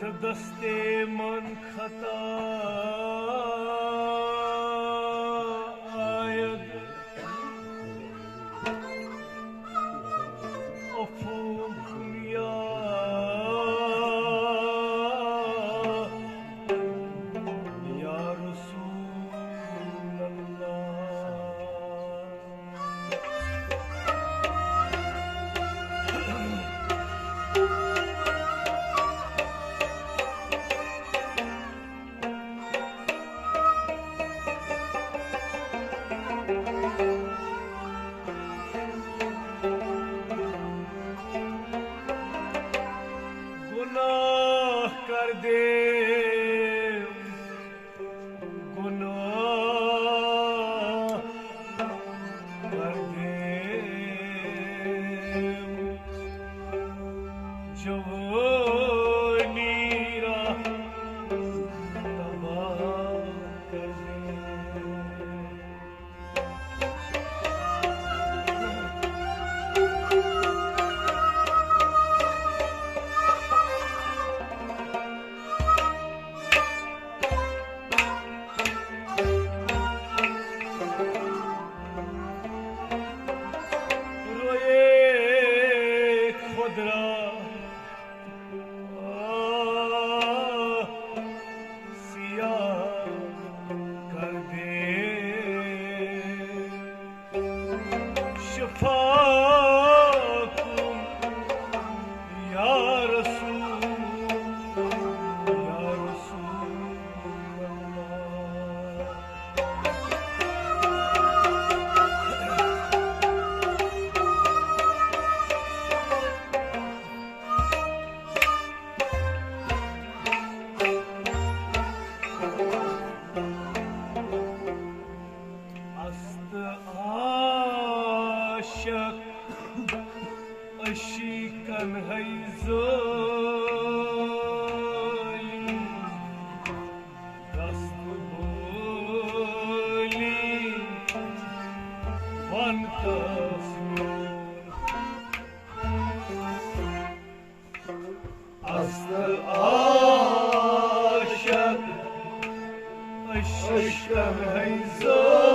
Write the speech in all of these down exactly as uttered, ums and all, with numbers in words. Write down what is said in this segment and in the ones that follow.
دست من خطا آید، عفو کن یا، یا رسول اللہ۔ گناہ کردیم، گناہ کردیم، جوانی را تباہ کردیم۔ روئے خود را سیاه کرده، شفا کن یا رسول، یا رسول الله۔ است عاشق اشکن هی زالی، دست بالی وان تسمیر. است عاشق اشکن هی زالی،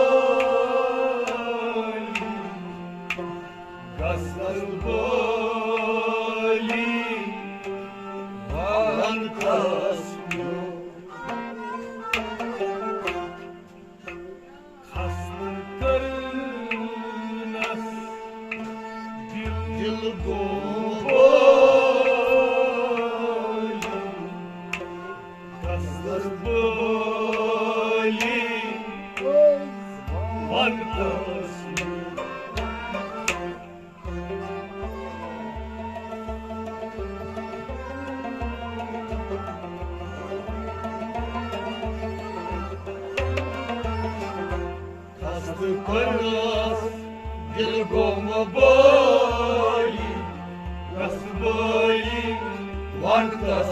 دست بالی وان تسمیر. خستہٕ کٔرنَس دِل، دِل گوٚو بٲلی۔ خستہٕ بٲلی وَن کٲنٛسہِ۔ خستہٕ کٔرنَس دِل گوٚو مبٲلی، کس بٲلی وَن کس۔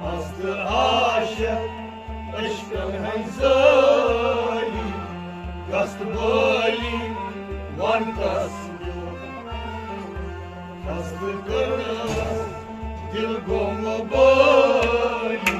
است عاشق عشقن ہٕنٛز زٲلی، کس بٲلی وَن کس۔ خستہٕ کٔرنَس دِل گوٚو مبٲلی۔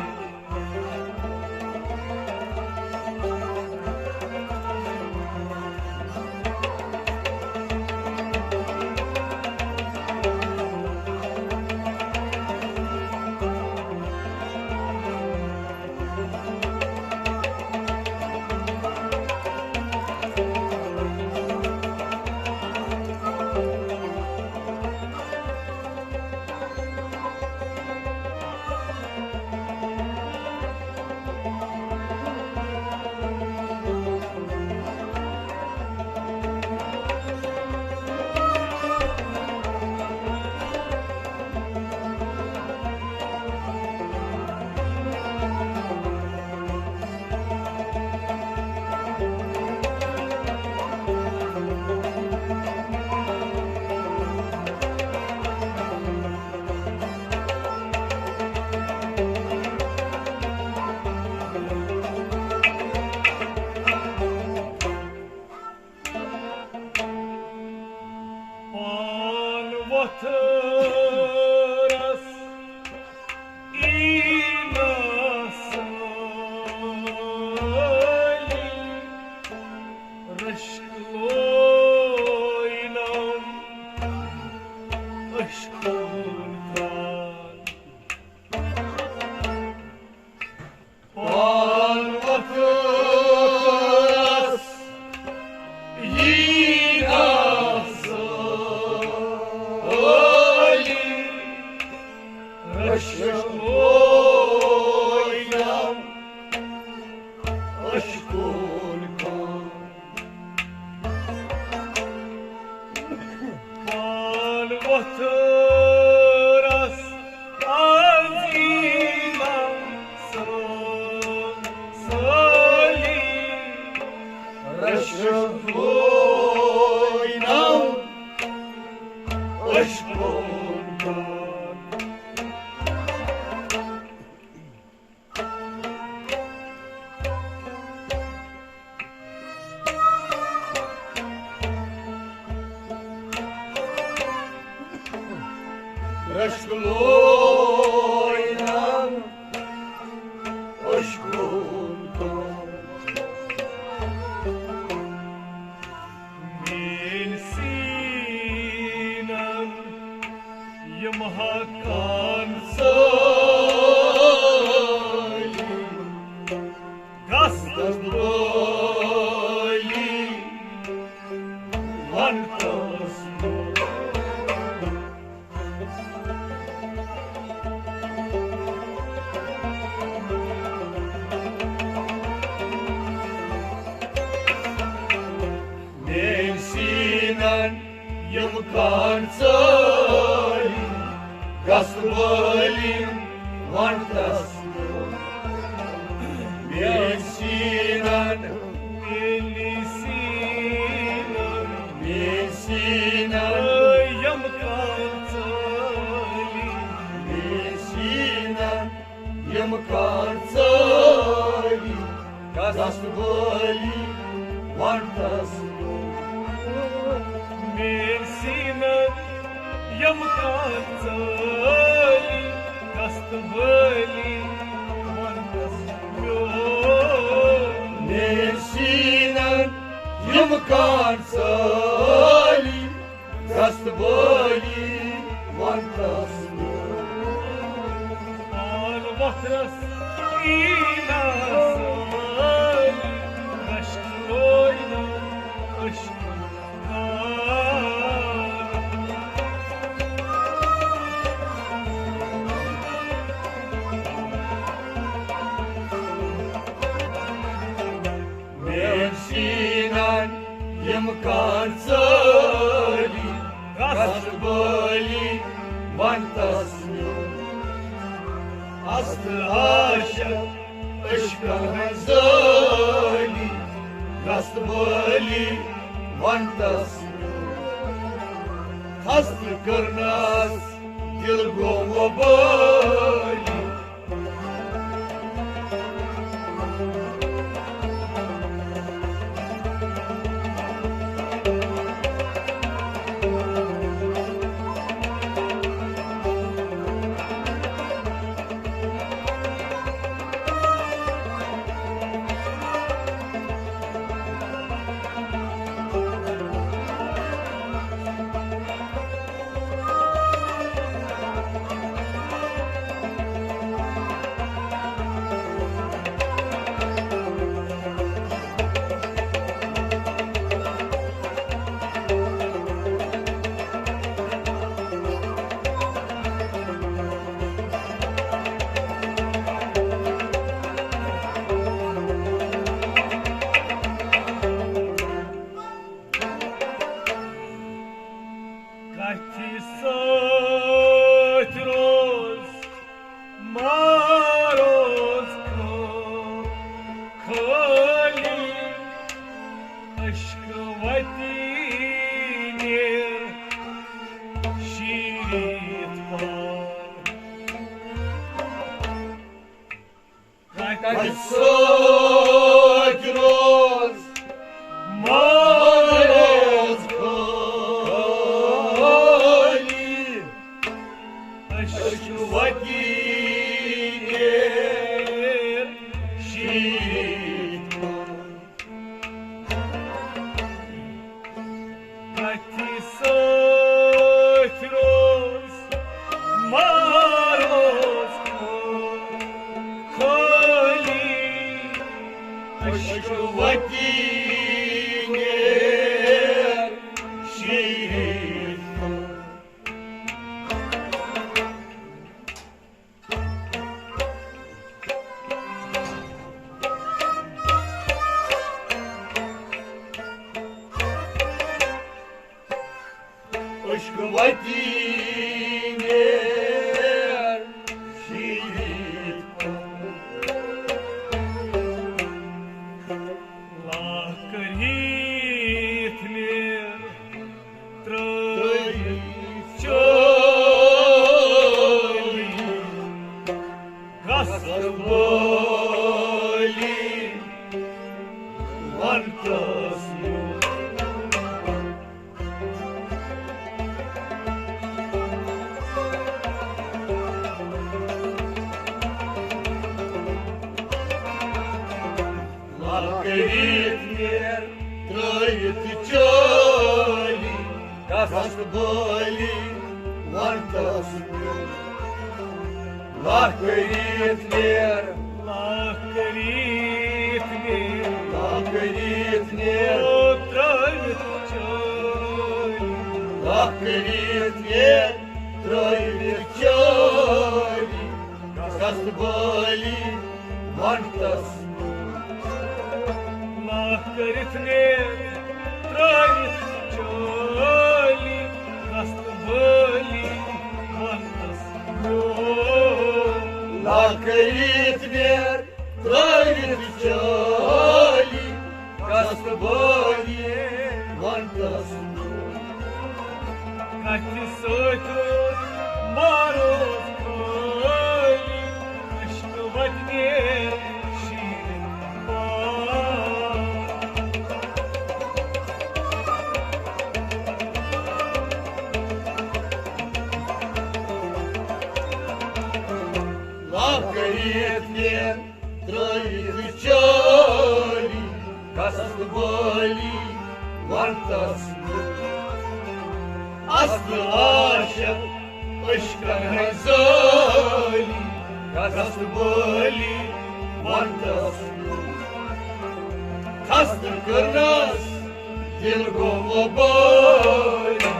پان وۄتھرس عشقن کار۔ پان وتھس یی نہ سٲلی، رشک لوینم عشقن کار۔ پان وۄتھرس از یی نہ سٲلی، رشک لوینم عشقن کار۔ رشک لوینم عشقن کار۔ میٲنۍ سیٖنن یِم ہٮ۪کان سٲلی، گژھ تس بٲلی، ون تس۔ میٲنۍ سیٖنن یِم کان ژٲلۍ، گژھ وٲلۍ ونٛڈس۔ میٲنۍ سیٖنن، میٲنۍ سیٖنن، میٲنۍ سیٖنن، یِم کان ژٲلۍ، میٲنۍ سیٖنن، یِم کان ژٲلۍ، گژھ وٲلی ونٛڈس۔ میٲنۍ سیٖنن یِم کان ژٲلۍ، گژھ وٲلی ونٛڈس۔ میٲنۍ سیٖنن یِم کان ژٲلۍ، گژھ وٲلی ونٛڈس۔ پان وتھرس یی نہ سٲلی، رشک لوینم عشقن کار۔ میٲنۍ سیٖنن یِم کان ژٲلۍ، گژھ وٲلی ونٛڈس۔ اصل عاشق عشقن ہٕنٛز زٲلی، گژھ وٲلی ونٛڈس۔ خستہٕ کٔرنس دل گوٚو وۄبٲلی۔ کتھِ سۭتۍ روز ماروز خٲلی، عشق وتی نیر شیٖرِتھ پار۔ کتھِ سۭتۍ روز ماروز خٲلی، عشق وتی نیر شیٖرِتھ پار۔ کتھِ سۭتۍ روز کٔرِتھ نیر ترٲوِتھ چٲلی، قصد بٲلی ونتس نیوٗ۔ لاہ کٔرِتھ نیر، لاہ کٔرِتھ نیر، لاہ کٔرِتھ نیر۔ او ترٲوِتھ چٲلی۔ لاہ کٔرِتھ نیر ترٲوِتھ چٲلی، قصد بٲلی ونتس۔ لاہ کٔرِتھ نیر ترٲوِتھ چٲلی، قصد بٲلی ونتس۔ لاہ کٔرِتھ نیر ترٲوِتھ چٲلی، قصد بٲلی ونتس۔ کتھِ سۭتۍ روٗد ماروز خٲلی، عشقہٕ وطنہِ شیٖرِتھ پاک۔ لاہ کٔرِتھ نیر ترٲوِتھ چٲلی، قصد بٲلی ونتس۔ اصل عاشق عشقن ہٕنٛز زٲلی، قصد بٲلی ونتس۔ قصد کٔرنس دل گوٚو وۄبٲلی۔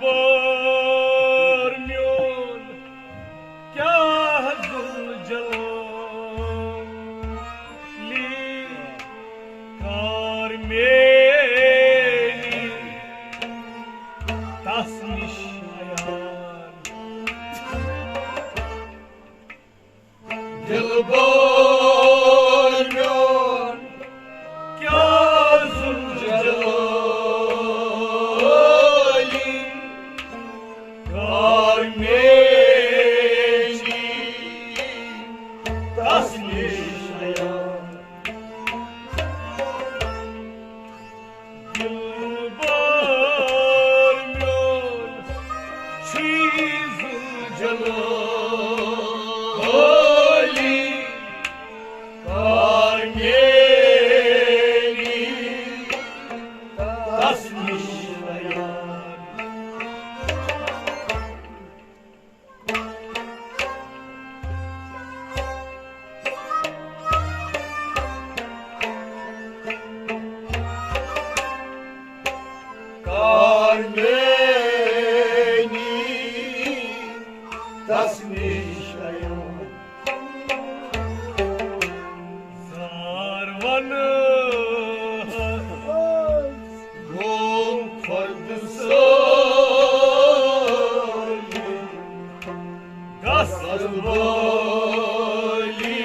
دلبر میون، کیٛاہ ذوالجلالی کار میلی تس نِش عیان۔ دلبر میون، کیٛاہ ذوالجلالی کار میلی تس نِش عیان۔ دلبر میون، چھی ذوالجلالی کار میلی تس نِش عیان۔ کار میلی تس نِش عیان۔ زار ونہٕ گوٚو خۄد سٲلی گژھ وٲلی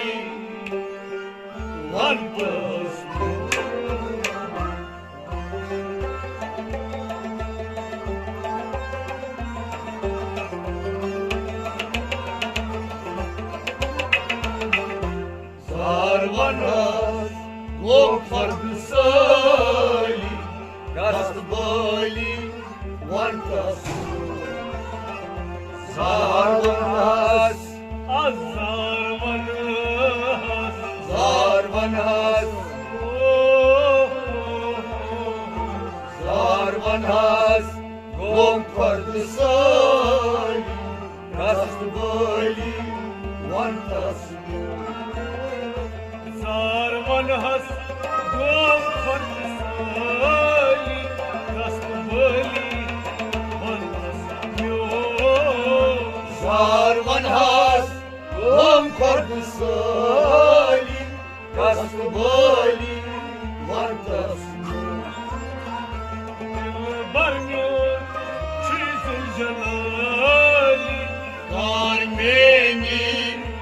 ونتس۔ زار ونہٕ گوٚو خۄد سٲلی گژھ وٲلی ونتس۔ زار ونہٕ، آ، زار ونہٕ، زار ونہٕ۔ زار ونہٕ گوٚو خۄد سٲلی گژھ وٲلی ونتس۔ زار ونہٕ گوٚو خۄد سٲلی گژھ وٲلی ونتس۔ سٲلی، قصد بٲلی ونتس۔ دلبر میون چھُے ذوالجلالی، کار میٲنی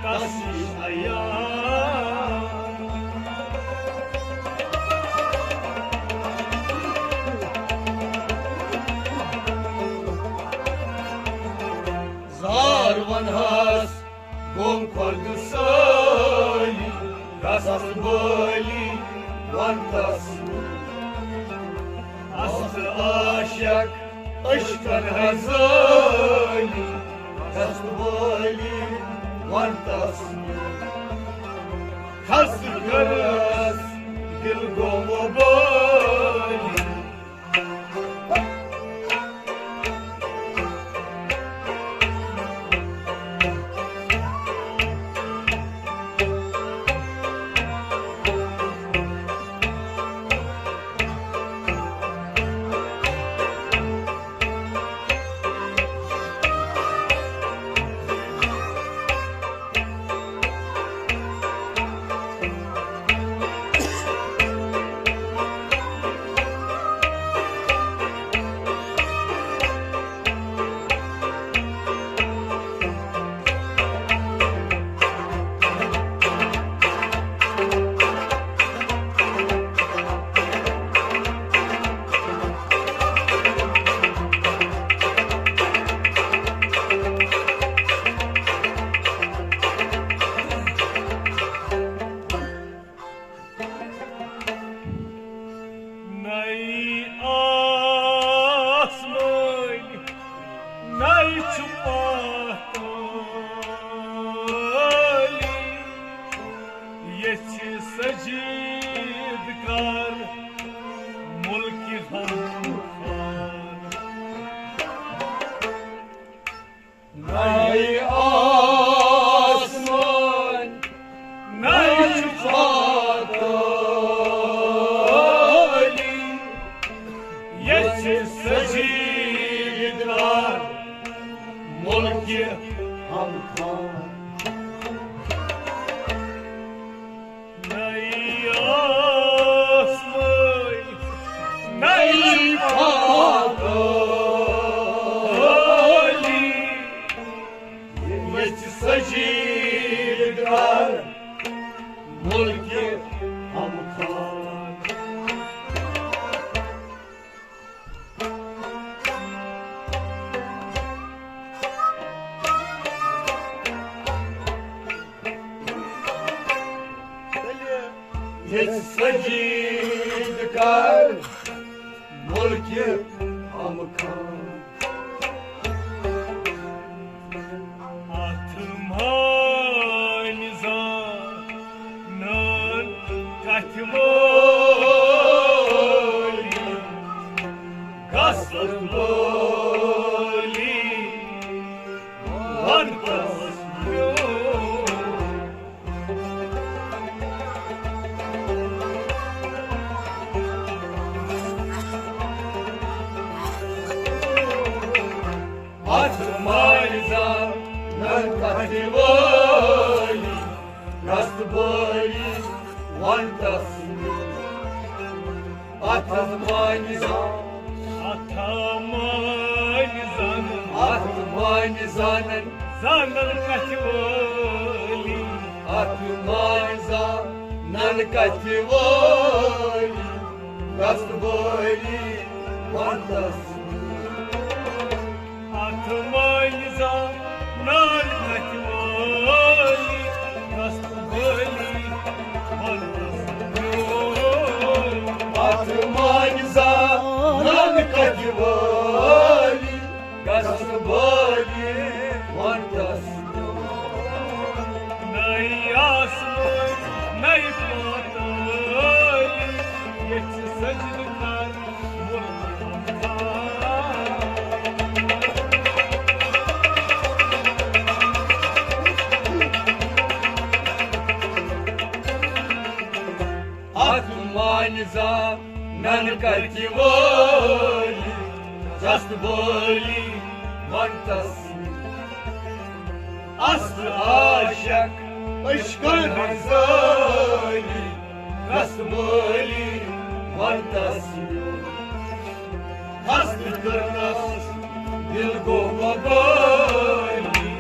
تس نِش عیال۔ زار ونہس گوٚم خۄد سٲلی، قصد بٲلی ونتس۔ اصل عاشق عشقن ہزٲلی، قصد بٲلی ونتس۔ خص کٔرس دل گوٚم بٲلی۔ نَے آسمٲنۍ، نَے چھُ پاتھٲلی، ییٚژھِ سجیٖد کر مُلکہِ ہم خان۔ نَے آسمان، نَے چھُ پاتھٲلی، ییٚژھِ سجیٖد کر مُلکہِ ہم خان۔ نَے آسمٲنۍ، نَے پاتھٲلی، ییٚژھِ سجیٖد کر مُلکہِ ہم خان۔ ییٚتہِ سجیٖد کر مُلکہِ ہم خان۔ اتھ مانہِ زانن کتھِ وٲلی، گژھن وٲلی، ون تس میون۔ اتھ مانہِ زانن کتھِ وٲلی، گژھن وٲلی، ون تس میون۔ اتھ مانہِ زانن، اتھ مانہِ زانن، اتھ مانہِ زانن، زانن کتھِ وٲلی، اتھ مانہِ زانن کتھِ وٲلی، گژھن وٲلی، ون تس۔ اتھ مانہِ زانن کتھِ وٲلی، گژھن وٲلی، ون تس۔ اتھ مانہِ زانن کتھِ وٲلی، گژھن وٲلی، ون تس۔ نَے آسمٲنۍ، نَے پاتٲلی، ییٚژھِ سجدٕ کر مُلکہِ ہم خان۔ اتھ مانہِ زانن کتھِ وٲلی، گژھن وٲلی، ون تس۔ اصل عاشق عشقن ہنٛز ٲلی، رسمٲلی ونتس میون۔ ہست کٔرنس دل گوٚو وبٲلی۔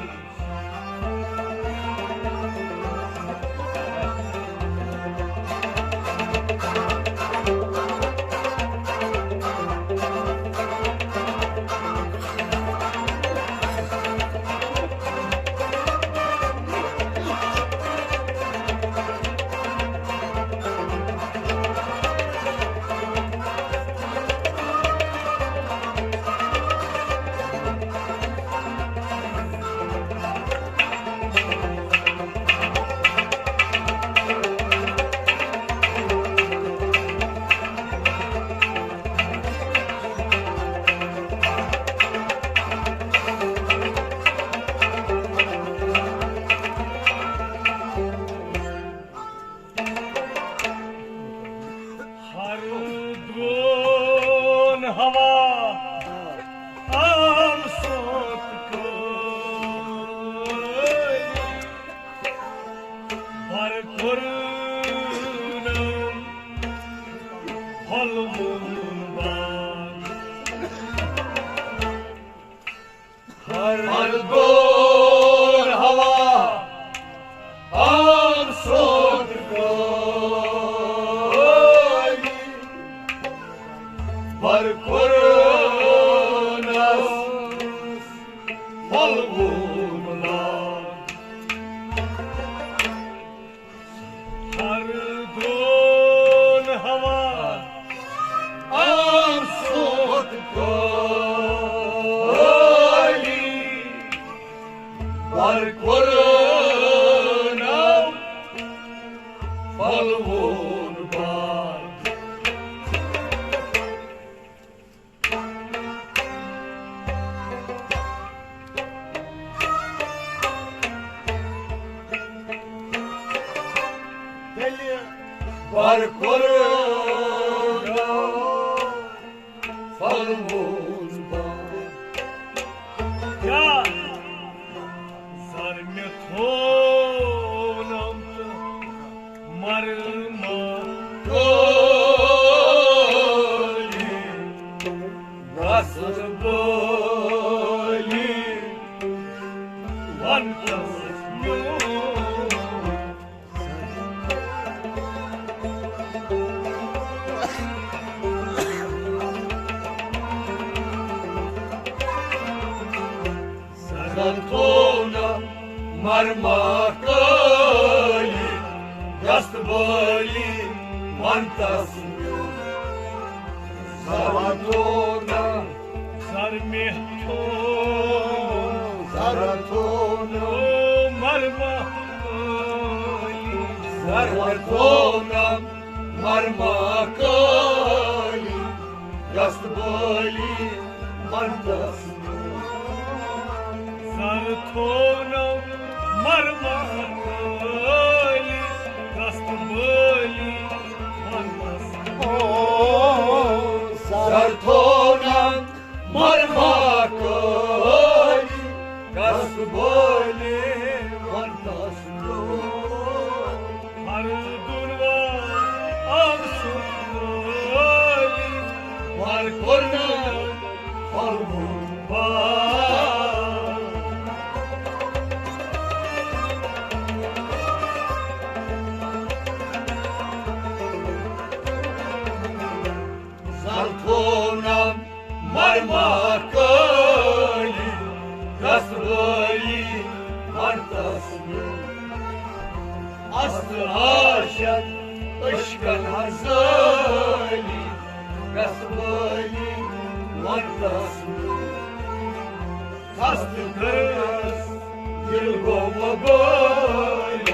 ہر دون ہوا آم سوت کٲلۍ، بر کوٚرنم پھۄلوُن باغ۔ ہر دور ہوا آم سوت کٲلۍ، بر کوٚرنس پھۄلوُن باغ۔ ہر دون ہوا آم سوت کٲلۍ، بر کوٚرنم پھۄلوُن باغ۔ تیٚلہِ بر کوٚرنم پھۄلوُن باغ۔ کیٛاہ زر مےٚ تھوونم تہٕ مرمر کٲلۍ، رسہٕ بٲلی ونتس میون۔ زر تھوونم مرمر کٲلۍ، دست بٲلی ونتس میون۔ زر تھوونم زر مےٚ تھوو، زر تھوونم مرمر کٲلۍ۔ زر تھوونم مرمر کٲلۍ، دست بٲلی ونتس۔ زر تھوونم مرمر کٲلۍ، دست بٲلی ونتس۔ او، زر تھوونم مرمر کٲلۍ، دست بٲلی ونتس۔ ہر دُنوا آو سُہ وٲلی، وار کوٚرنم پھۄلوُن باغ۔ زر تھوونم مرمر کٲلۍ، دست بٲلی ونتس۔ است عاشق عشقن ہنٛز ٲلی، دست بٲلی ونتس۔ خست کٔرنس دل گوٚو وبٲلی۔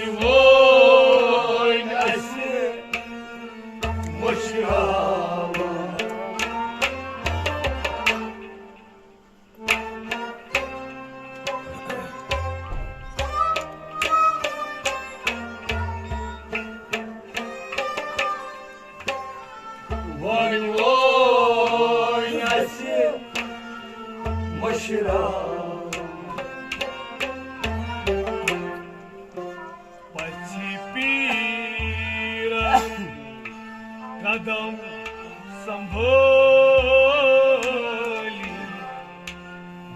وٲنۍ اَسہِ مٔشراوان۔ وٲنۍ وٲنۍ اَسہِ مٔشراوان۔ پژھِ پیرن قدم سنبھالی،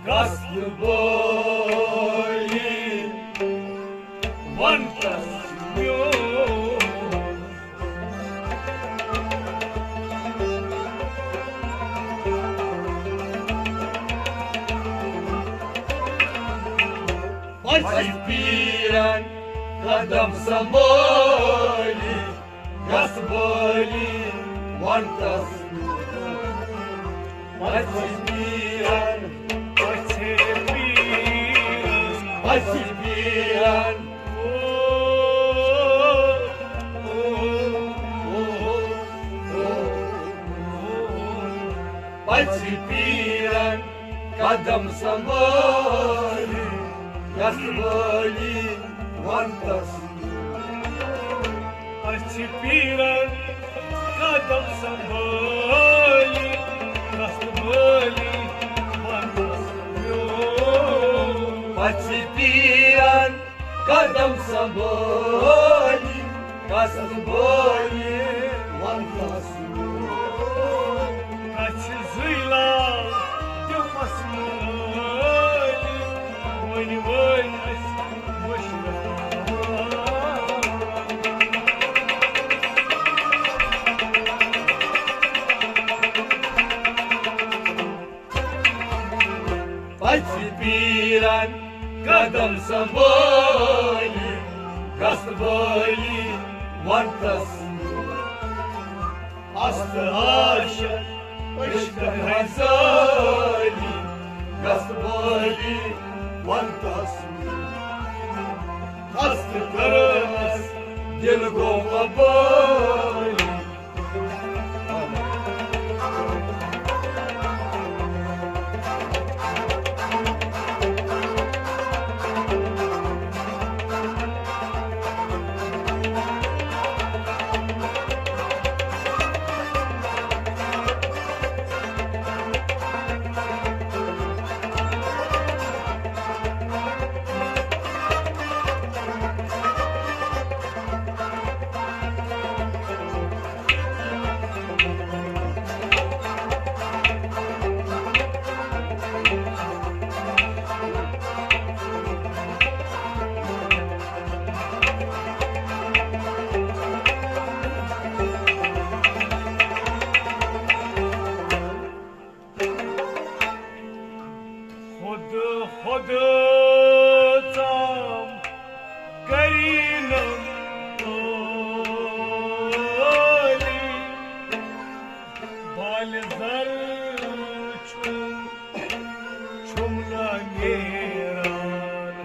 گژھ بٲلی ونتس میون۔ پژھِ پیرن قدم سنبھالی، گژھ بٲلی ونتس۔ پژھِ پیرن، پژھِ پیرن، پژھِ پیرن۔ پژھِ پیرن قدم سنبھالی، گژھ بٲلی ونتس۔ پژھِ پیرن قدم سنبھالی، گژھ بٲلی ونتس میون۔ پژھِ پیرن قدم سنبھالی، قدم سنبھالی ونتس۔ کچھ زٕے لال تِمس مٲلۍ، وۄنۍ وٲلۍ اَسہِ مٔشراوان۔ پژھِ پیرن قدم سنبھالی، گژھ بٲلی ونتس۔ است عاشق عشقن ہنٛدۍ زٲلی، گژھ بٲلی ونتس۔ است کٔرمس دل گوٚو قبٲلی۔ خود خود ژام کرینم عٲلی، بالہِ زر چھُم، چھُم نہ نیران۔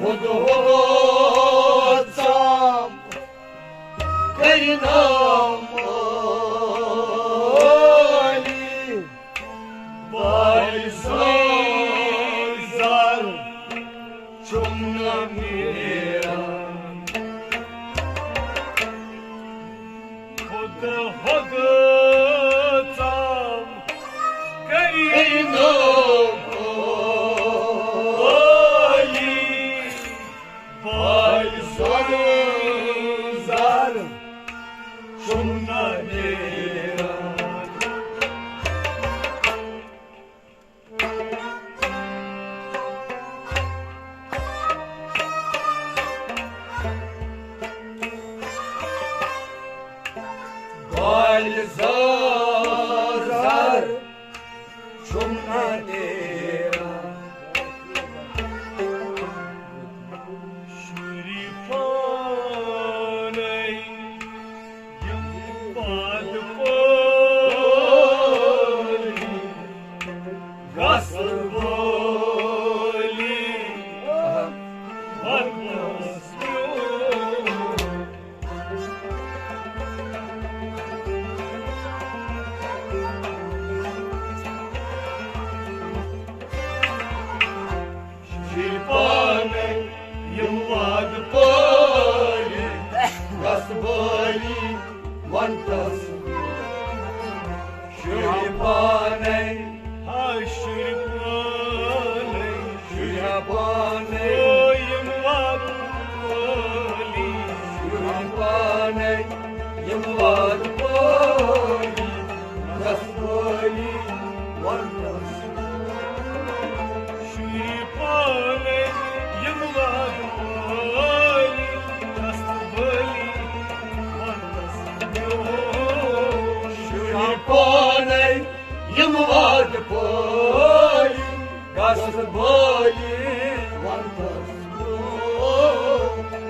ہُد ہُد ژام کرنام عٲلی، بال سٲنۍ زر چھُم نہ نیران۔ ہُد ہُد ژام کرنام عٲلی، بال سٲنۍ زر چھُم نہ نیران۔ پانے یِم وادٕ وٲلی، شُرۍ پانے یِم وادٕ وٲلی، دستہٕ وٲلی، وَنٛدَس۔ شُرۍ پانے یِم وادٕ وٲلی، دستہٕ وٲلی، وَنٛدَس۔ شُرۍ پانے یِم وادٕ پٲلی، گژھ بٲلی وَنٛدَس برٛونٛہہ۔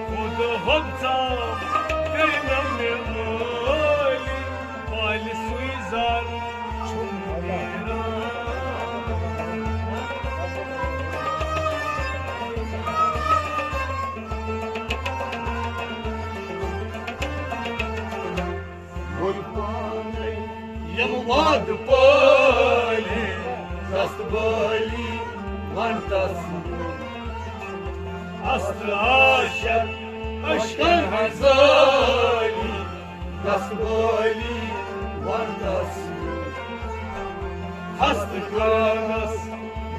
خۄدا ہۄکھ ژاو کٔرۍ نہ مےٚ ٲلی، بالہِ سُے زر چھُم نیران۔ گُل پانے یِم وعدٕ پٲلی، دست بٲلی وَنٛدَس۔ اصل عاشق عشقن ہٕنٛز زٲلی، دست بٲلی وَنٛدَس۔ خستہٕ کٲنَس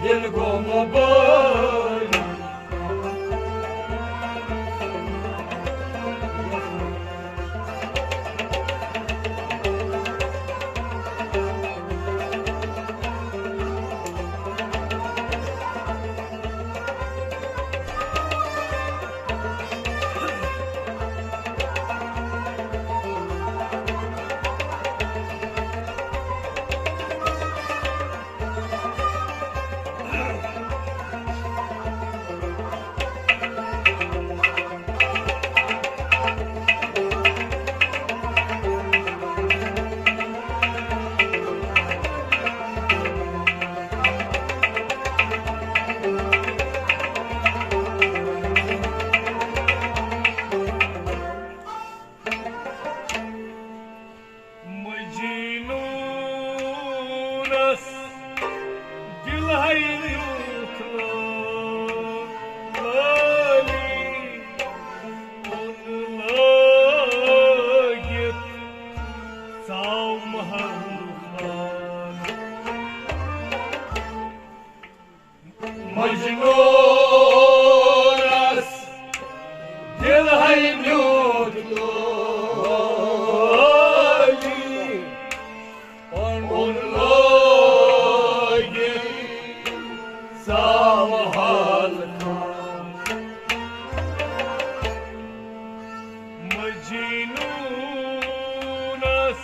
دِل گوٚو مُبٲلی۔ مجنونس دل ہے یوت لٲلی، کُن لٲگِتھ ژاو محل خان۔ مجنونس دل ہے نیوٗتھ لٲلی، اوٚن لٲگِتھ ژاو حال خان۔ مجنونس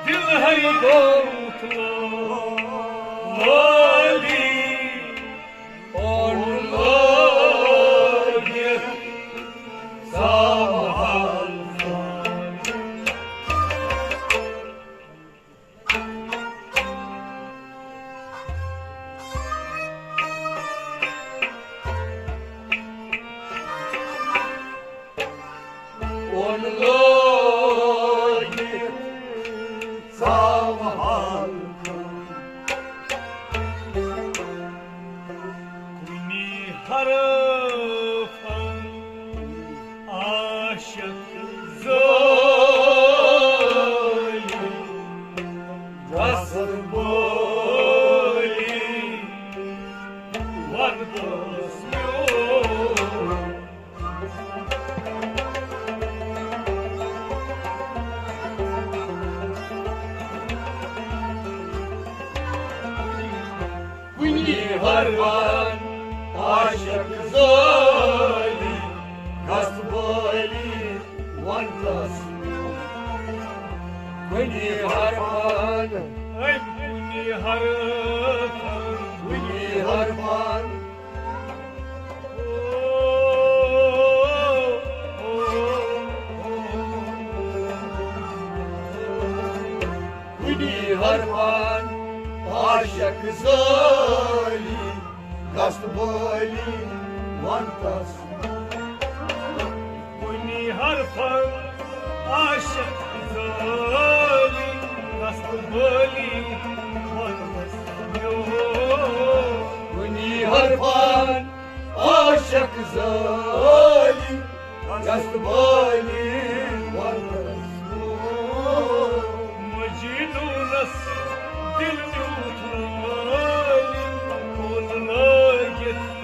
دل ہے گوٚمُت لٲلی، اوٚن لٲگِتھ ژاو حال خان۔ اوٚن لٲگِتھ ژاو حال خان۔ کُنی حرفن عاشق زٲلۍ، دست بٲلی وَنٛدَس میون۔ کُنی حرفن عاشق زٲلی، دست بٲلی وَنٛدَس۔ کُنی حرفن، اے کُنی حرفن، کُنی حرفن۔ کُنی حرفن عاشق زٲلی، دست بٲلی وَنٛدَس۔ کُنی حرفن عاشق زٲلی، دست بٲلی وَنٛدَس میون۔ کُنی حرفن عاشق زٲلی، دست بٲلی وَنٛدَس۔ مجنونس دل نیوٗتھ لٲلی، اوٚن لٲگِتھ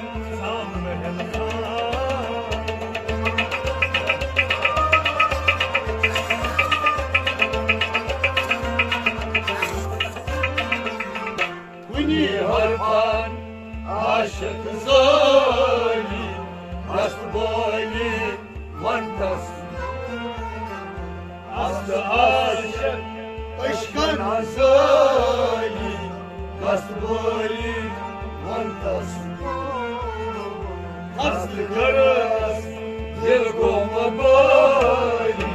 دست بالی ونتس، اصل عاشق عشقن ازالی، دست بالی ونتس، اصل کرس دل گوم بالی۔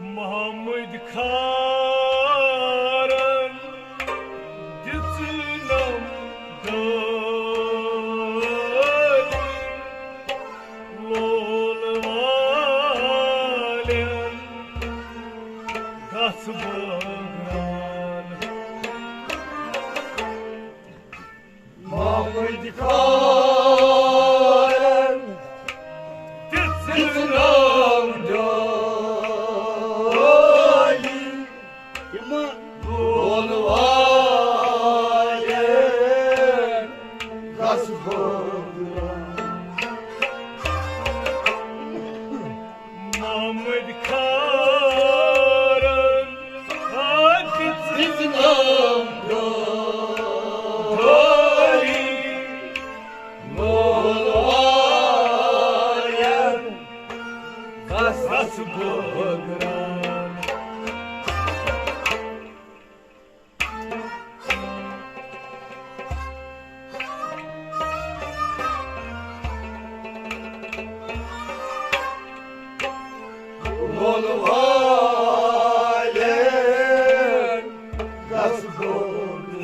محمد کھارن دِژٕنم گٲلۍ، لول والٮ۪ن گژھ بٲگران۔ محمد خان دِژٕنم ڈٲلۍ، یِم لول والٮ۪ن گژھ بٲگران۔ محمد خارن دِژٕنم ڈٲلۍ، لول والٮ۪ن گژھ بٲگران۔ لول والٮ۪ن گژھ بوزُن۔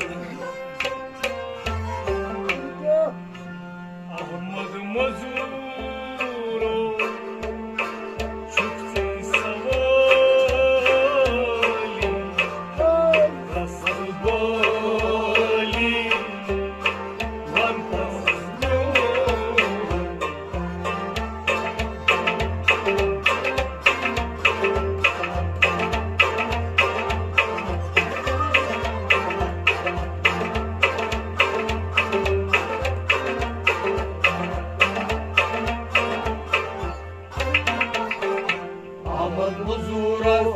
احمد مزورو، چھُکھ ژٕ سوٲلی، رسول بولی، وَن تَس میون۔ احمد مزورس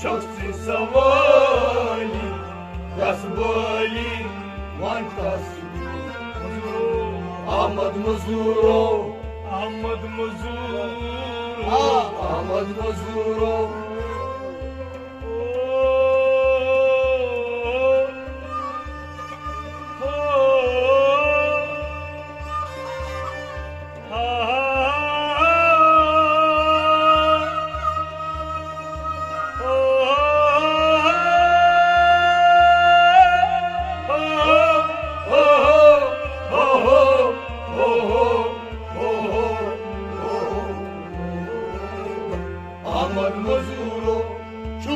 چھُکھ ژٕ سوٲلی، گژھ بٲلی، وَن تَس۔ احمد مزورو۔ احمد مزورو۔ آ، احمد مزورو۔ احمد مزورو، چھُکھ ژٕ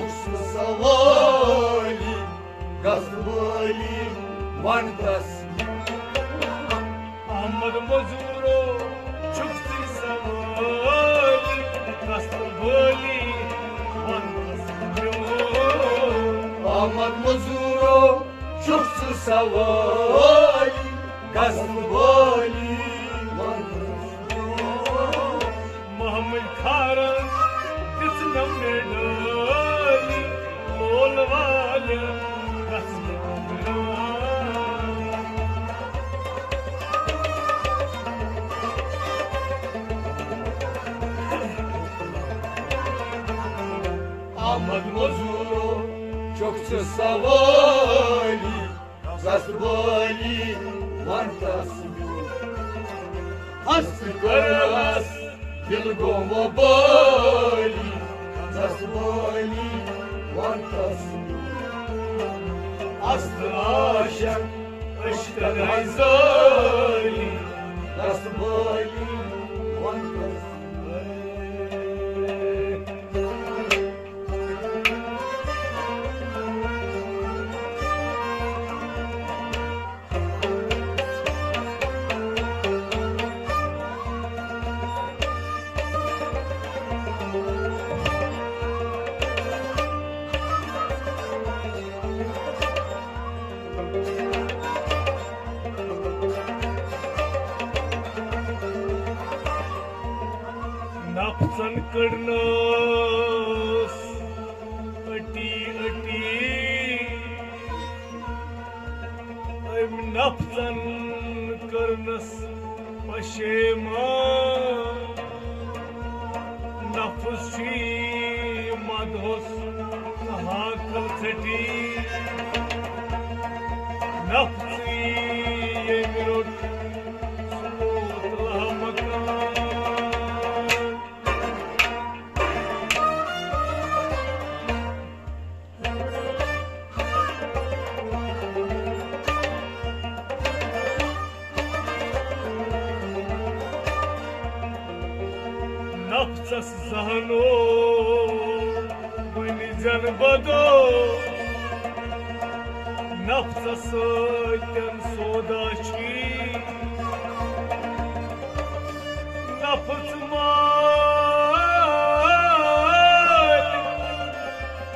سوٲلی، گژھ بٲلی، وَن تَس۔ احمد مزورو، چھُکھ ژٕ سوٲلی، گژھ بٲلی، وَن تَس میون۔ احمد مزورو، چھُکھ ژٕ سوٲلی، گژھ بٲلی، وَن تَس میون۔ محمد کھارن دِژ نم مےٚ ڈٲلۍ، لول والٮ۪ن گژھ بٲگران۔ احمد مزورو، چھُکھ ژٕ سوٲلی، گژھ بٲلی، وَن تَس میون۔ ہست کٔرٕس دل گوٚو بٲلی، گژھ بٲلی، وَن تَس میون۔ است عاشق اشکن ہائی زالی، دست بالی ونتس۔ نفژن کٔڑنَس أٹی أٹی، أمۍ نفژن کٔرنَس پشیمان۔ نفس چھی مدہوس ہاکل ژھٹی، نفژی ییٚمۍ روٚٹ سُہ ووت لامکان۔ نفژس زہنو وۄنۍ زن بدو، نفژس سۭتۍ سودا چھی۔ نفژ مٲلۍ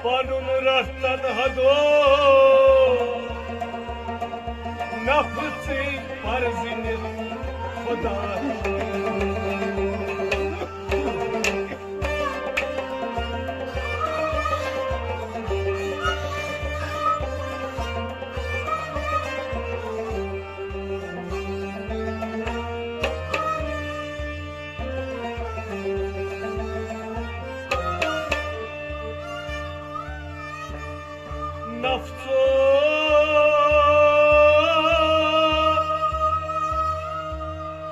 پنُن رٹن حدو، نفژٕے پرزٕنہِ خدا۔ نفژو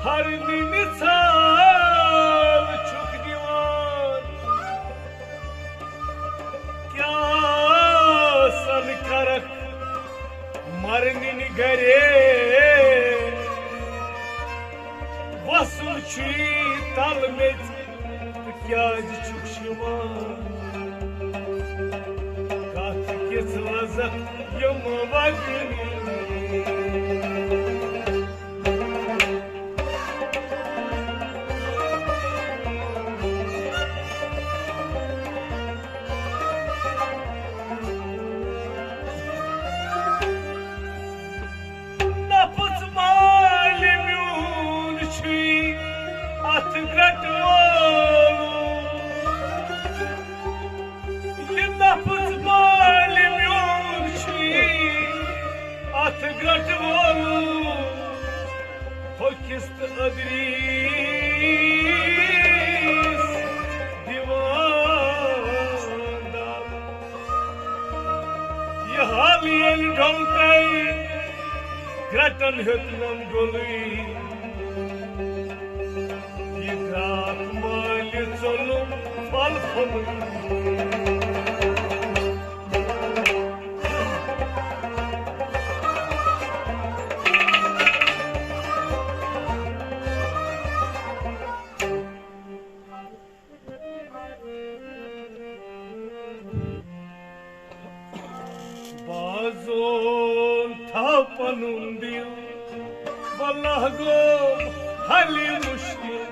ہر نِنہِ ژھاو چھُکھ دِوان۔ کیٛاہ سن کرکھ مرنِنہِ گرے؟ وسُن چھُے تل میٚژِ، تہٕ کیٛازِ چھُکھ شِوان؟ کتھ کِژھ لذت یِم وگنی۔ نفژ مالہِ میون چھُے اتھ گرٹہٕ وولُن۔ یہِ نفژ مالہِ میون چھُے اتھ گرٹہٕ وولُن۔ تھوٚکِس تہٕ أدریس دِوان دم۔ یہِ حال ییٚلہِ ڈوٚل تَے، گرٛٹن ہیوٚتنم ڈوٚلٕے۔ یہِ درٛاکھ مٲلہِ ژوٚلُم پھل پھوٚلٕے۔ بازون تھاو پنُن دِل، واللہ گوٚو حلہِ مُشکِل،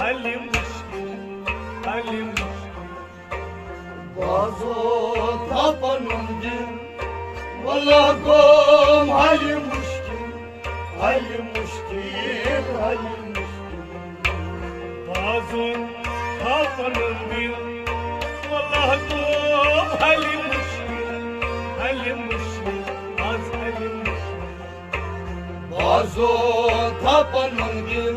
حلہِ مُشکِل، حلہِ مُشکِل۔ بازو تھا پنُن دِل، ولا گوم حل مشکل، حل مشکل، حل مشکل۔ بازو تھا پنُن دِل، ولا گوم حل مشکل، حل مشکل، از حل مشکل۔ بازو تھا پنُن دِل،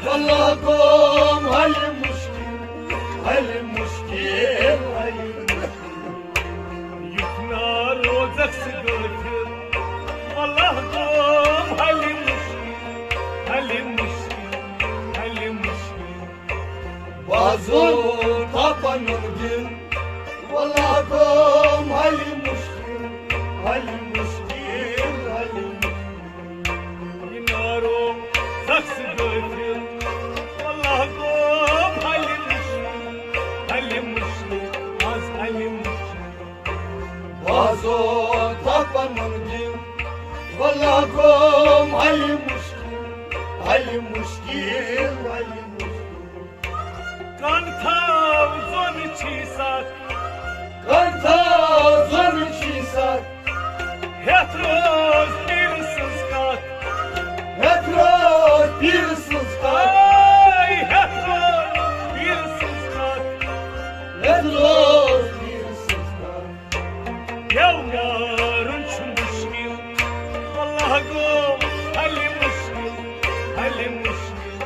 واللہ گوم حل مشکل، حل مشکل، حل مشکل۔ یُتھ نا روزکھ سُہ غٲفِل، واللہ گوم حل مشکل، حل مشکل، حل مشکل۔ بازو تھا پنُن دِل، واللہ گوم حل مشکل، حل مشکل۔ منگِم، واللہ گوم حل مشکل، حل مشکل، حل مشکل۔ کن تھاو زۄن چھی ستھ، کن تھاو زۄن چھی ستھ۔ ہیتھ روز پیٖرٕ سٕنٛز کتھ، ہیتھ روز پیٖرٕ سٕنٛز کتھ۔ آے ہیتھ روز پیٖرٕ سٕنٛز کتھ، ہیتھ روز پیٖرٕ سٕنٛز کتھ۔ گٮ۪و مارُن چھُ مُشکِل، واللہ گوٚو حلہِ مُشکِل، حلہِ مُشکِل،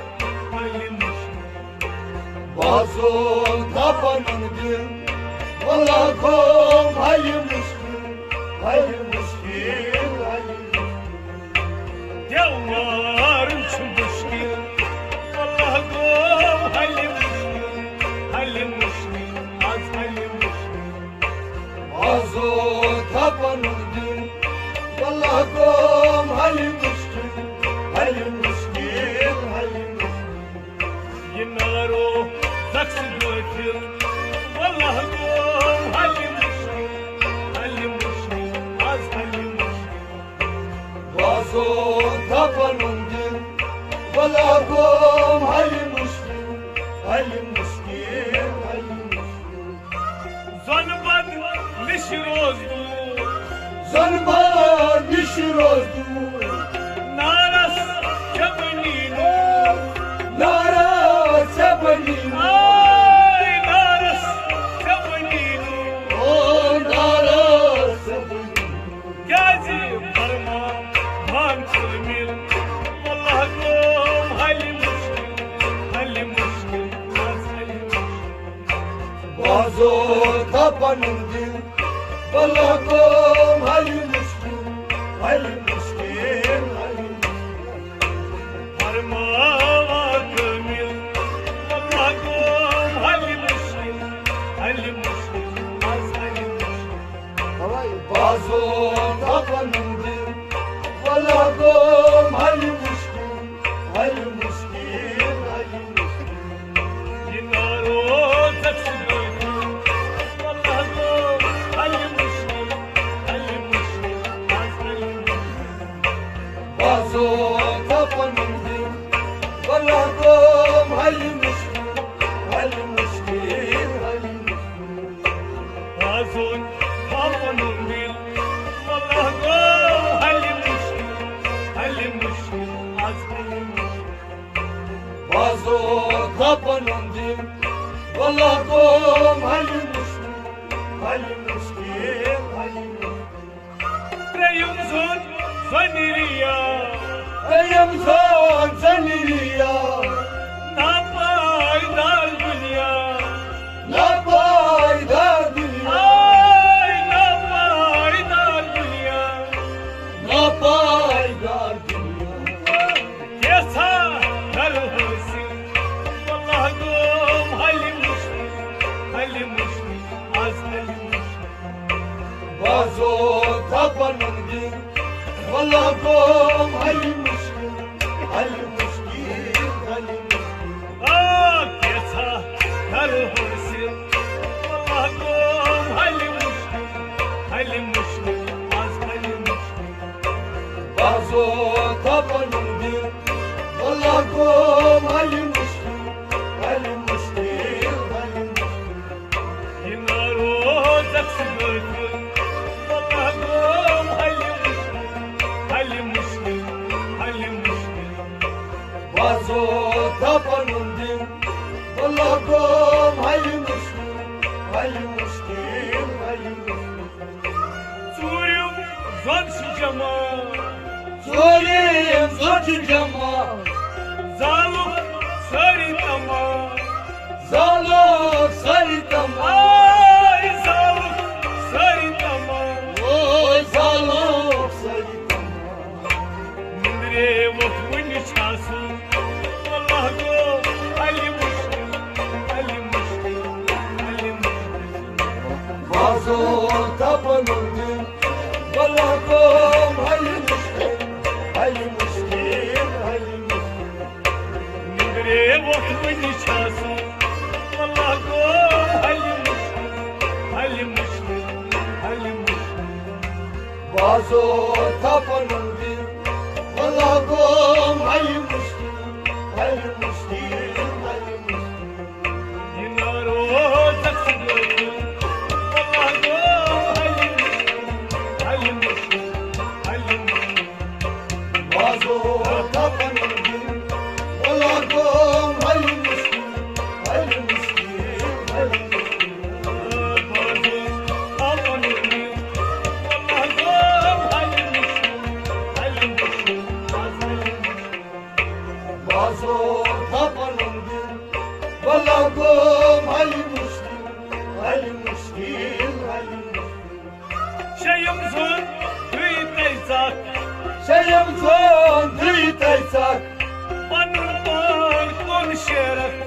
حلہِ مُشکِل۔ بازو دپن دل، واللہ گوٚو حلہِ مُشکِل، حلہِ مُشکِل، حلہِ مُشکِل۔ گٮ۪و مارُن چھُ مُشکِل، واللہ گوٚو حلہِ مُشکِل، حلہِ مُشکِل، از حلہِ مُشکِل۔ بازو دپن دل، واللہ گوٚو حلہِ مُشکِل، حلہِ مُشکِل، حلہِ مُشکِل۔ یہِ نارو زکھ سۭتۍ غٲفِل، واللہ گوٚو حلہِ مُشکِل، حلہِ مُشکِل، از حلہِ مُشکِل۔ بازو دپن دل، واللہ گوٚو حلہِ مُشکِل، حلہِ مُشکِل، حلہِ مُشکِل۔ زۄنہٕ بد نِش روز دوٗر، زۄنہٕ بد نِش روز دوٗر۔ نارس ژےٚ بنی نوٗر، نارس ژےٚ بنی نوٗر۔ آے نارس ژےٚ بنی نوٗر۔ او نارس ژےٚ بنی نوٗر۔ کیازِ فرمان مان کٲمِل، واللہ گوٚو حلہِ مُشکِل، حلہِ مُشکِل، از حلہِ مُشکِل۔ بازو دپن دل، واللہ گوٚو حلہِ مُشکِل، حلہِ مُشکِل، حلہِ مُشکِل۔ فرماوا کٲمِل، واللہ گوٚو حلہِ مُشکِل، حلہِ مُشکِل، از حلہِ مُشکِل۔ بازو دپن دل، واللہ گوٚو حلہِ مُشکِل، حلہِ مُشکِل، حلہِ مُشکِل۔ یہِ نارو زکھ سۭتۍ غٲفِل، واللہ گوٚو حلہِ مُشکِل، حلہِ مُشکِل، از حلہِ مُشکِل۔ بازو دپن دل، واللہ گوٚو حلہِ مُشکِل، حلہِ مُشکِل، حلہِ مُشکِل۔ بازو دپن دل، واللہ گوٚو حلہِ مُشکِل، حلہِ مُشکِل، از حلہِ مُشکِل۔ بازو دپن دل، واللہ گوٚو حلہِ مُشکِل، حلہِ مُشکِل، حلہِ مُشکِل۔ ترٛیٚیِم زوٚن زۄنہِ ریا، ترٛیٚیِم زوٚن زۄنہِ ریا۔ ناپایدار دُنیا، ناپایدار دُنیا۔ آے ناپایدار دُنیا، ناپایدار دُنیا۔ کیژھا کرٕ حٲصِل، واللہ گوٚو حلہِ مُشکِل، حلہِ مُشکِل، از حلہِ مُشکِل۔ بازو دپن دل، واللہ گوٚو حلہِ مُشکِل، حلہِ مُشکِل، حلہِ مُشکِل۔ آ، کیژھا کرٕ حٲصِل، واللہ گوٚو حلہِ مُشکِل، حلہِ مُشکِل، از حلہِ مُشکِل۔ بازو دپن دل، واللہ گوٚو حلہِ مُشکِل، حلہِ مُشکِل، حلہِ مُشکِل۔ یہِ نارو زکھ سۭتۍ غٲفِل، واللہ گوٚو حلہِ مُشکِل، حلہِ مُشکِل، حلہِ مُشکِل۔ بازو دپن دل، واللہ گوٚو حلہِ مُشکِل، حلہِ مُشکِل، حلہِ مُشکِل۔ ژوٗرِم زوٚن چھُ جمع، ژوٗرِم زوٚن چھُ جمع۔ زالُکھ سٲری تمام، زالُکھ سٲری تمام۔ آے زالُکھ سٲری تمام، او زالُکھ سٲری تمام۔ نندرے وۄتھ وُنہِ چھا سُہ، واللہ گوٚو حلہِ مُشکِل، حلہِ مُشکِل، حلہِ مُشکِل۔ بازو دپن دل، واللہ گوٚو حلہِ مُشکِل، حلہِ مُشکِل، حلہِ مُشکِل۔ نندرے وۄتھ وُنہِ چھا سُہ، واللہ گوٚو حلہِ مُشکِل، حلہِ مُشکِل، حلہِ مُشکِل۔ بازو تھا پنُن دِل، واللہ گوٚو حل مشکل، حل مشکل، حل مشکل۔ یہ نارو زخم گوٚو، واللہ گوٚو حل مشکل، حل مشکل، حل مشکل۔ بازو تھا پنُن دِل، واللہ گوٚو حل مشکل، حل مشکل، حل مشکل۔ بازو تھا پنُن دِل، واللہ گوٚو حل مشکل، حل مشکل، حل مشکل۔ شیٚیِم زوٗن دُیہِ تَے ژَکھ۔ شیٚیِم زوٗن دُیہِ تَے ژَکھ۔ پَنُن پان کُن شیرَکھ۔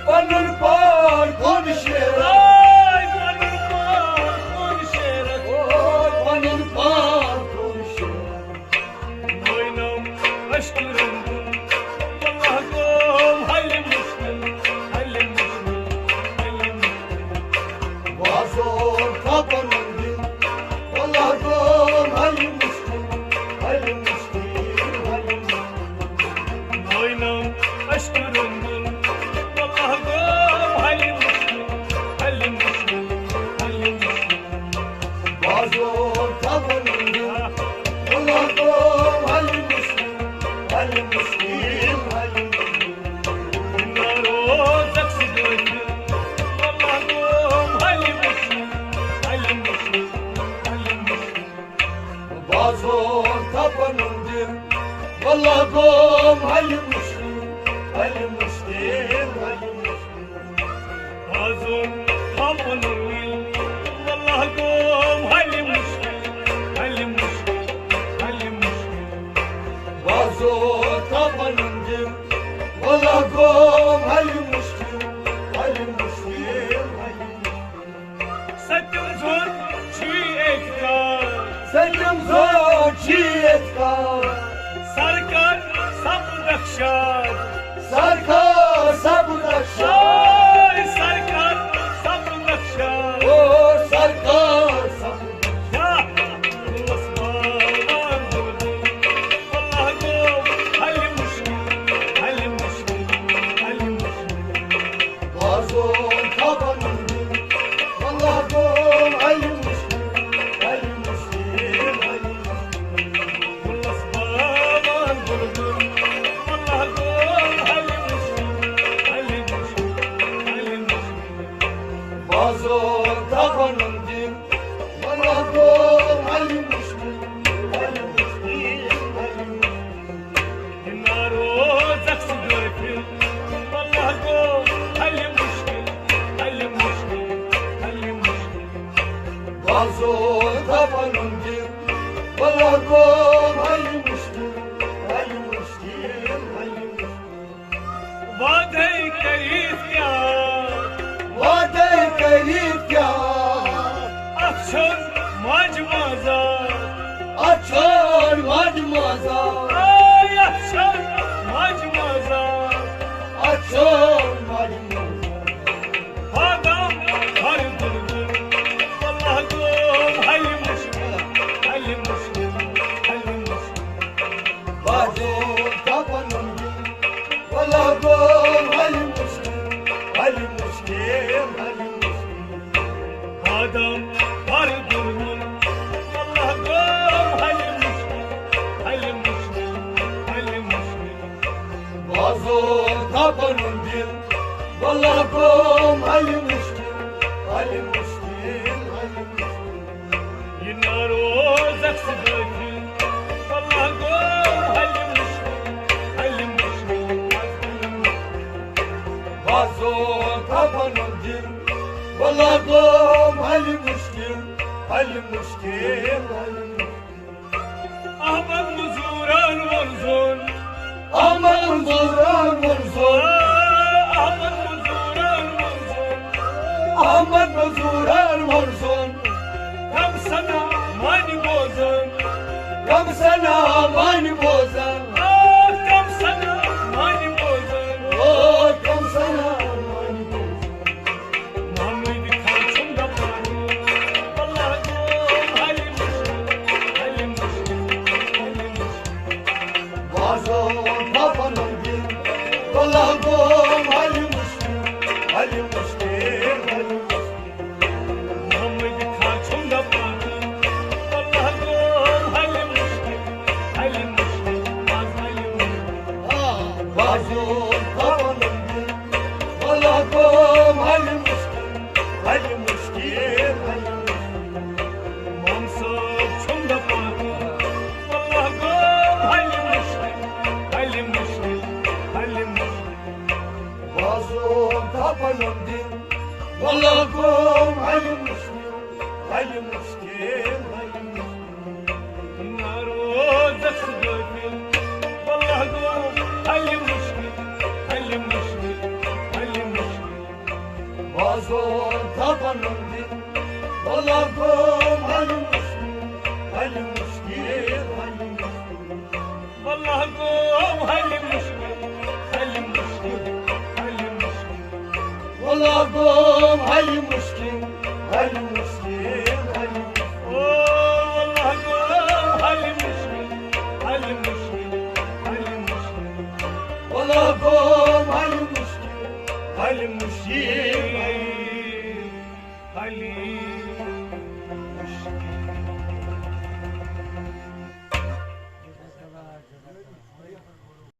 پَنُن پان کُن شیرَکھ۔ آے پَنُن پان کُن شیرَکھ۔ او پَنُن پان کُن شیرَکھ۔ نوینم اشکرن واللہ گوٚو حل مشکل، حل مشکل، حل مشکل۔ بازو تھا پنُن دِل، واللہ گوٚو حل مشکل، حل مشکل، حل مشکل۔ نوینم اشکرن واللہ گوٚو حل مشکل، حل مشکل، حل مشکل۔ بازو تھا پنُن دِل، واللہ گوٚو حل مشکل، حل مشکل، حل مشکل۔ نارو زخم گوٚو، واللہ گوٚو حل مشکل، حل مشکل، حل مشکل۔ بازو تھا پنُن دِل، واللہ گوٚو حل مشکل، حل مشکل، حل مشکل۔ بازو تھا پنُن دِل، واللہ گوٚو حل مشکل، حل مشکل، حل مشکل۔ بازو تھا پنُن دِل، واللہ گوٚو حل مشکل، حل مشکل، حل مشکل۔ ستم زون چھی اعتقاد۔ ستم زون چھی اعتقاد۔ سرکار سب نقشاد۔ سرکار سب نقشاد۔ آے سرکار سب نقشاد۔ او سرکار سب نقشاد۔ یا اللہ سبحانہ و تعالیٰ۔ واللہ گوٚو حل مشکل، حل مشکل، حل مشکل۔ بازو تھا پنُن دِل، واللہ گوٚو حل مشکل، حل مشکل، حل مشکل۔ گُلس باوان بُلبُل، واللہ گوٚو حل مشکل، حل مشکل، حل مشکل۔ بازو تھا پنُن دِل، واللہ گوٚو حل مشکل، حل مشکل، حل مشکل۔ نارو زخم غافل، واللہ گوٚو حل مشکل، حل مشکل، حل مشکل۔ بازو تھا پنُن دِل، واللہ گوٚو حل مشکل، حل مشکل، حل مشکل۔ وعدے کٔرِتھ کیٛاہ؟ وعدے کٔرِتھ کیٛاہ؟ اَتھ چھُنہٕ ماجہِ مازار۔ اَتھ چھُنہٕ ماجہِ مازار۔ آے، اَتھ چھُنہٕ ماجہِ مازار۔ اَتھ چھُنہٕ ماجہِ مازار۔ بادام ہر بُلبُل، واللہ گوٚو حل مشکل، حل مشکل، حل مشکل۔ بازو تھا پنُن دِل، واللہ گوٚو حل مشکل، حل مشکل، حل مشکل۔ بادام ہر بُلبُل، واللہ گوٚو حل مشکل، حل مشکل، حل مشکل۔ بازو تھا پنُن دِل، واللہ گوٚو حل مشکل، حل مشکل، حل مشکل۔ یہ نارو زخم غافل، واللہ گوٚو حل مشکل، حل مشکل۔ بازو تھا پنُن دِل، واللہ گوٚو حل مشکل، حل مشکل، حل مشکل۔ احمد مزورن وۄن زوٚن۔ احمد مزورن وۄن زوٚن۔ احمد مزورن وۄن زوٚن۔ احمد مزورن وۄن زوٚن۔ کم سنا مانہِ بوزن۔ کم سنا مانہِ بوزن۔ آ، کم سنا مانہِ بوزن۔ او، کم سنا مانہِ بوزن۔ محمد خان چھُم دپان، واللہ گوٚو حل مشکل، گوم حلیم مشکل، حلیم مشکل، حلیم مشکل۔ نہ روزس غٲفل، واللہ گوم حلیم مشکل، حلیم مشکل، حلیم مشکل۔ وازوان تھاوان دِل، واللہ گوم حلیم مشکل، حلیم مشکل، حلیم مشکل۔ واللہ گوم حلیم مشکل، حلیم مشکل، حلیم مشکل۔ واللہ گوم حلیم مشکل، حلیم مشکل، حلیم مشکل۔ او واللہ گوم حلیم مشکل، حلیم مشکل، حلیم مشکل۔ واللہ گوم حلیم مشکل، حلیم مشکل۔